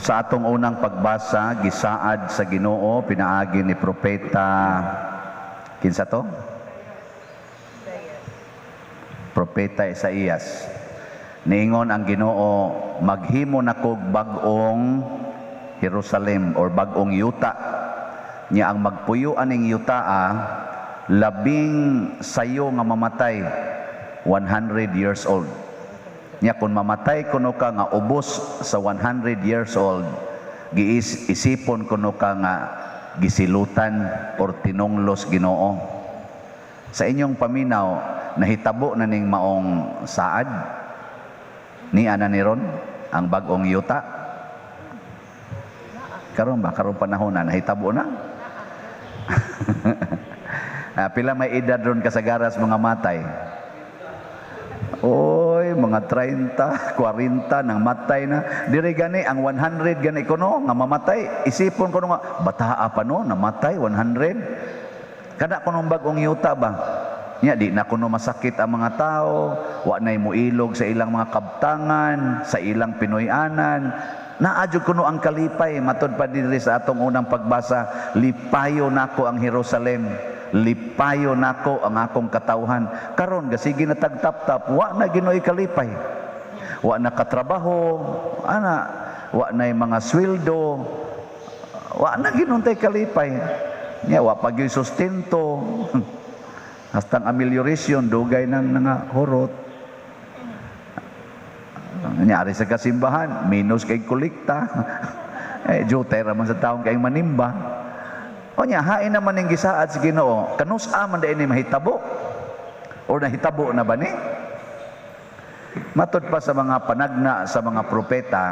Sa atong unang pagbasa, gisaad sa Ginoo pinaagi ni propeta, kinsa to? Propeta Isaías. Niingon ang Ginoo, maghimo nakog bag-ong Jerusalem or bag-ong yuta. Nya ang magpuyo aning yutaa, labing sayo nga mamatay 100 years old. Nya kung mamatay kuno ka nga ubos sa 100 years old, giis isipon kuno ka nga gisilutan or tinunglos Ginoo. Sa inyong paminaw, nahitabo na ning maong saad ni ana ni ron ang bag-ong yuta? Karon ba, karong panahon na nahitabo na? Ah, pila may edad ron kasagaras mga matay? Oy, mga 30, 40 nang matay na. Diri gani ang 100 gani kuno nga mamatay. Isipon kuno nga bataa pa no, namatay 100. Kada kuno bag-ong yuta ba? Nya di na kuno masakit ang mga tao, wa nay muilog sa ilang mga kabtangan, sa ilang Pinoy-anan. Naa jud kuno ang kalipay matud pa diri sa atong unang pagbasa, lipayo nako ang Jerusalem, lipayo nako ang akong katawhan. Karon gasige na tagtap-tap, wa na Ginooy kalipay. Wa na katrabaho, ana, wa na mga sweldo, wa na ginuntay kalipay. Nya wa pa gyud sustento. Hastang amelioration dugay nang nga horot. Nyari sa kasimbahan, minus kay kolekta. Eh, jutay ra man sa taong kay manimba. O nya, hain naman ning gisaad sa Ginoo, kanus-a man diay ni mahitabo? O nahitabo na ba ni? Matud pa sa mga panagna sa mga propeta,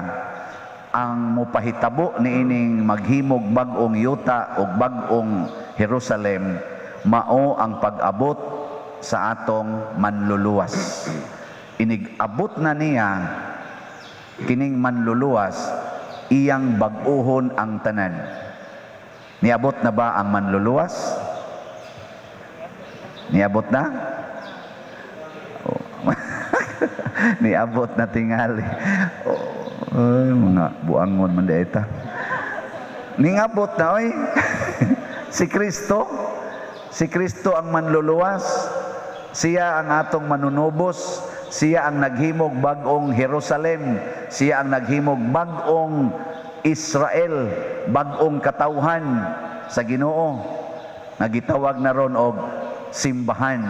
ang mupahitabo niining maghimog bag-ong yuta o bag-ong Jerusalem mao ang pag-abot sa atong manluluwas. Inig-abot na niya kining manluluwas, iyang bag-uhon ang tanan. Niabot na ba ang manluluwas? Niabot na? Oh. Niabot na tingali. Oh, ay, mga buangon man ta. Ningabot na oy. Si Kristo. Si Kristo ang manluluwas. Siya ang atong manunubos. Siya ang naghimog bag-ong Jerusalem. Siya ang naghimog bag-ong Israel, bag-ong katawhan sa Ginoo. Nagitawag na ron og simbahan,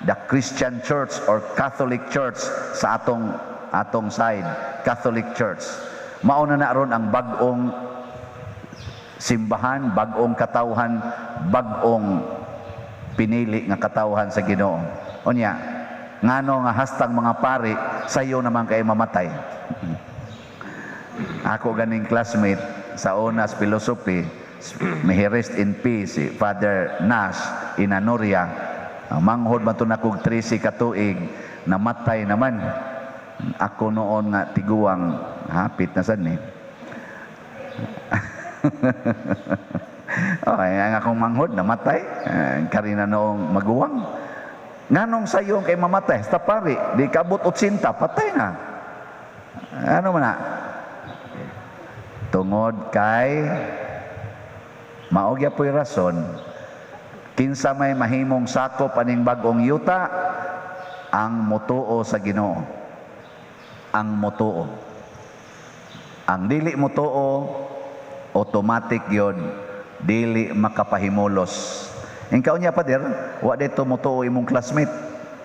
the Christian Church or Catholic Church sa atong atong side, Catholic Church. Mao na na ron ang bag-ong simbahan, bag-ong katawhan, bag-ong pinili nga katawhan sa Ginoo. Unya, ngano nga hastang mga pari sayo naman kay mamatay? Ako ganing classmate sa Onas Philosophy, may he rest in peace, si Father Nash Inanoria. Ang manghod man to nakog 13 ka tuig, namatay naman. Ako noon nga tiguang, hapit na sad ni. Okay, ang akong manghod namatay, karina noong maguwang. Nganong sayo kay mamatay? Sa pari, di kabot 80, patay na. Ano man na? Tungod kay mao gyapoy rason kinsa may mahimong sakop aning bag-ong yuta, ang motuo sa Ginoo. Ang motuo. Ang dili motuo, automatic yon dili makapahimulos. Ikaw niya, pader, wa dito motuo imong classmate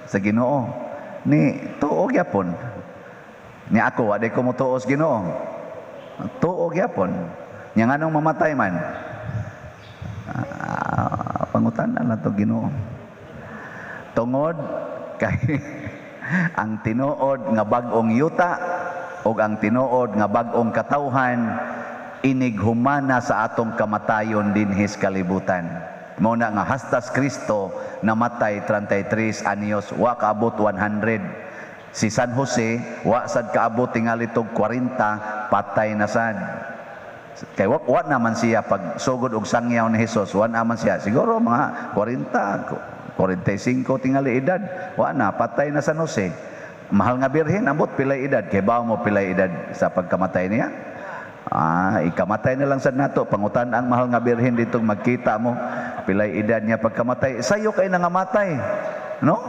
sa Ginoo. Ni tuo gyapon. Ni ako wa ko motuo sa Ginoo. Tuo gyapon. Nya nganong mamatay man? Ah, pangutan na to Ginoo. Tungod kay ang tinuod nga bag-ong yuta ug ang tinuod nga bag-ong katawhan inig humana sa atong kamatayon dinhi sa kalibutan. Mao na nga hastas Kristo namatay 33 anyos, wa kaabot 100. Si San Jose wa sad kaabot tingali tog 40, patay na sad. Kay wa naman siya pag sugod og sangyaw ni Jesus, wa naman siya siguro mga 40, 45 tingali edad, wa na, patay na San Jose. Mahal nga Birhen, ambot pilay edad? Kay bawo mo pilay edad sa pagkamatay niya? Ah, ikamatay na lang sad nato. Pangutan ang mahal nga Birhen dito, magkita mo pilay edad niya pagkamatay. Sayo kay nangamatay, no?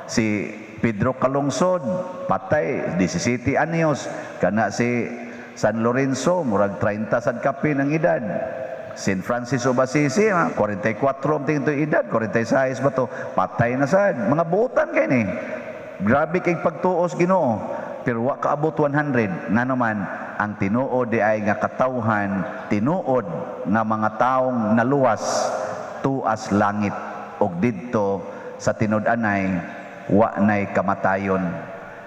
Si Pedro Calungsod patay 17 anyos. Kana si San Lorenzo, murag 30 sad kapin ang edad. Saint Francis of Assisi, 44 ang tingin to edad, 46 ba to? Patay na sad. Mga buutan kay ni. Grabe kay pagtuos Ginoo. Pero wa kaabot 100. Nga naman, ang tinuod di ay nga katawhan, tinuod nga mga taong naluwas tuas langit og didto sa tinud-anay wa nay kamatayon.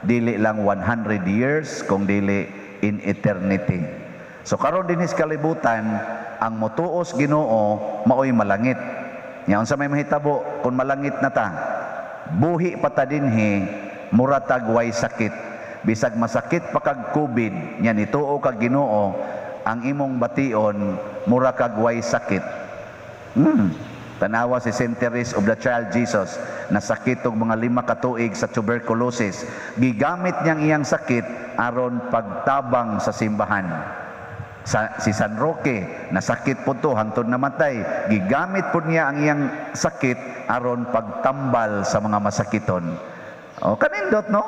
Dili lang 100 years kung dili in eternity. So karon dinhi sa kalibutan, ang motuos Ginoo maoy malangit. Nya unsa may mahitabo kung malangit na ta? Buhi pa ta dinhi, mura tag way sakit. Bisag masakit pa kag COVID, nya nituo kag Ginoo, ang imong bation mura kag way sakit. Tanawa si Saint Therese of the Child Jesus, nasakit og mga 5 ka tuig sa tuberculosis. Gigamit niyang iyang sakit aron pagtabang sa simbahan. Si San Roque, nasakit po to hangtod namatay. Gigamit po niya ang iyang sakit aron pagtambal sa mga masakiton. O kanindot, no?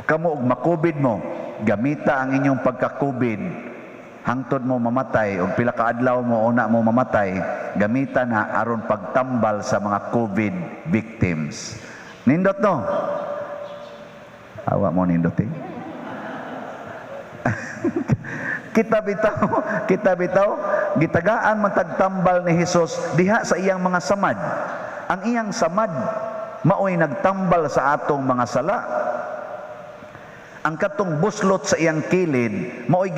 Kamo og makubid mo, gamita ang inyong pagkakubid hangtod mo mamatay og pila ka adlaw mo una mo mamatay, gamita na aron pagtambal sa mga COVID victims. Nindot, no? Awa mo nindot eh. Kita bitaw, gitagaan man tagtambal ni Hesus diha sa iyang mga samad. Ang iyang samad maoy nagtambal sa atong mga sala. Ang katong buslot sa iyang kilid maoy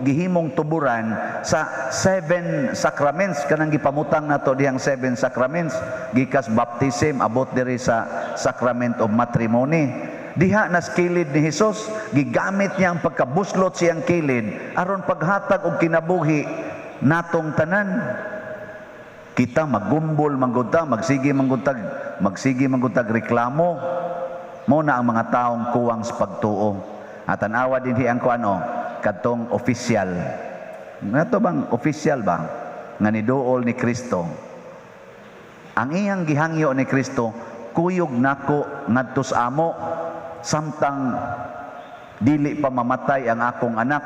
gihimong tuburan sa seven sacraments, kanang gipamutang nato dihang seven sacraments, gikas baptism abot diri sa sacrament of matrimony. Diha nas kilid ni Hesus, gigamit niya ang pagkabuslot sa iyang kilid aron paghatag og kinabuhi natong tanan. Kita maggumbol manggod ta, magsige manggod tag reklamo. Mo na ang mga taong kuwang sa pagtuo. At tan-awa dinhi ang kuano, kadtong official. Nga bang official ba nga niduol ni Kristo? Ang iyang gihangyo ni Kristo, kuyog nako ngadto sa amo samtang dili pa mamatay ang akong anak.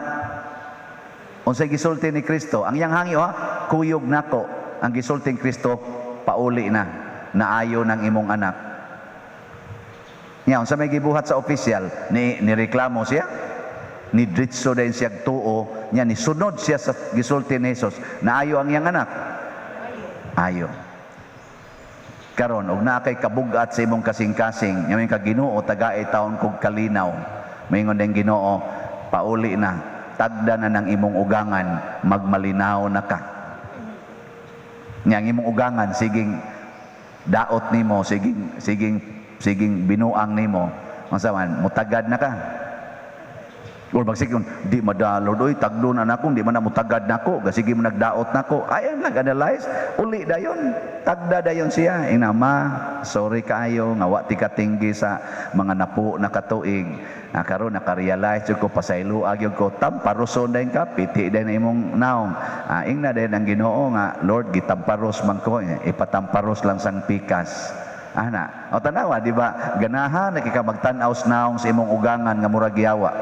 Unsay gisulti ni Kristo? Ang iyang hangyo ha, kuyog nako. Ang gisulti ni Kristo, pauli na, naayo ng imong anak. Nya unsa may gibuhat sa official? Ni nireklamo siya, ni dritso din siya tuo, nya ni sunod siya sa gisulti ni Jesus. Naayo ang iyang anak. Ayo. Karon og naa kay kabugat sa imong kasing-kasing, nya may ka Ginoo tagae taon kog kalinaw. Maingon din Ginoo, pauli na, tagda na ng imong ugangan, magmalinaw na ka. Nya ang imong ugangan siging daot nimo, siging binuang nimo. Unsa man, mutagad na ka. Or magsigon, di madalod oy, tagdo na nako, di man na mutagad nako, gasige mo nagdaot nako. Ayan lang analyze, uli dayon, tagda dayon siya. Ina ma, sorry kaayo nga wa ti katinggi sa mga napo na katuig. Na karon naka-realize jud ko, pasaylo gyud ko, tamparoson dayon ka, piti dayon imong naong. Ah, ingna dayon ang Ginoo nga Lord, gitamparos man ko, ipatamparos lang sang pikas. Ana, o tanawa, di ba? Ganahan na ka magtan-aw sa naong sa imong ugangan nga murag yawa.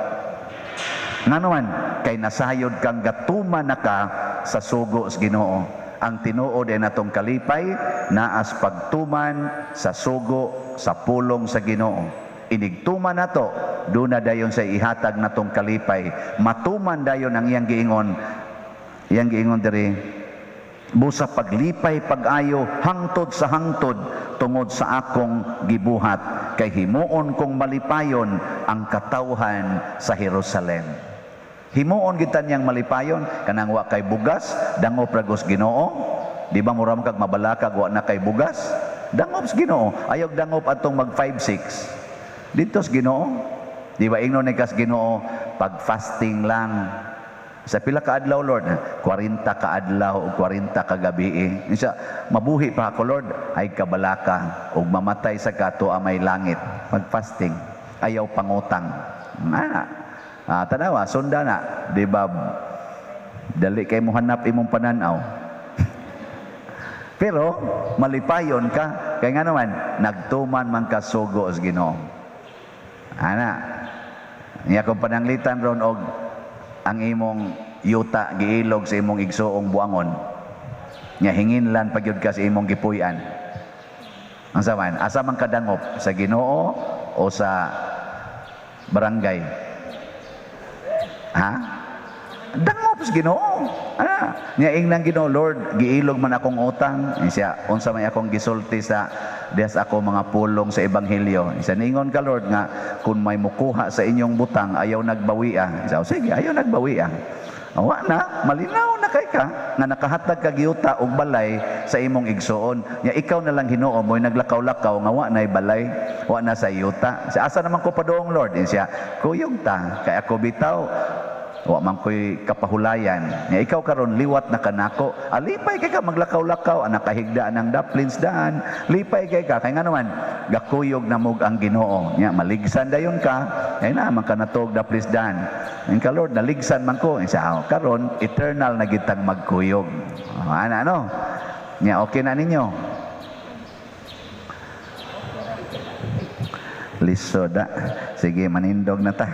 Ngano man, kay nasayod kang gatuman na ka sa sugo sa Ginoo. Ang tinuod ay natong kalipay naas pagtuman sa sugo sa pulong sa Ginoo. Inigtuman nato, doon na dayon sa ihatag natong kalipay. Matuman dayon ang iyang giingon. Iyang giingon diri, busa paglipay pag-ayo hangtod sa hangtod tungod sa akong gibuhat, kay himuon kong malipayon ang katawhan sa Jerusalem. Himuon kita niyang malipayon, kanang wa kay bugas, dangop ragos Ginoo. Di ba mura man kag mabalakag wa na kay bugas? Dangop sa Ginoo. Ayaw dangop atong mag 5-6. Dito sa Ginoo. Di ba ingnon ni kas Ginoo, pag fasting lang. Sa pila ka adlaw, Lord? 40 ka adlaw o 40 ka gabi. Isa, mabuhi pa ako, Lord, ay kabalaka ug mamatay sa kato amay langit. Pag fasting, ayaw pangutang. Ah. Ah, tanawa, sunda na, di ba? Dali kay mo hanap imong pananaw. Pero malipayon ka kay nga naman nagtuman man ka sugo sa Ginoo. Ana. Nya kung pananglitan ron og ang imong yuta giilog sa imong igsuong buangon. Nya hinginlan pa gyud ka sa imong gipuy-an. Ang saman, asa man kadangop, sa Ginoo o sa barangay? Ha? Dangop sa Ginoo. Ah, nya ingnan Ginoo, "Lord, giilog man akong utang." Siya, unsa may akong gisulti sa dias ako mga pulong sa ebanghelyo. Siya, ningon ka, Lord, nga kung may mukuha sa inyong butang, ayaw nagbawia. Siya, sige, ayaw nagbawia. Wa na, malinaw na kay ka nga nakahatag ka giyuta og balay sa imong igsuon. Nya ikaw na lang Ginoo mo'y naglakaw-lakaw nga wa na'y balay, wa na sa yuta. Sa asa naman ko padung, Lord? Siya, kuyog ta kay ako bitaw wa man ko'y kapahulayan. Nya ikaw karon liwat na kanako. Alipay kay ka maglakaw-lakaw, anak kahigda ng daplins daan. Lipay kay ka kay nga naman gakuyog na mog ang Ginoo. Nya maligsan dayon ka, ay na man ka natog daplis daan. Ang ka Lord, naligsan man ko. Siya, oh, karon eternal na gitang magkuyog. Oh, ana ano? Nya okay na ninyo. Lisoda. Sige, manindog na ta.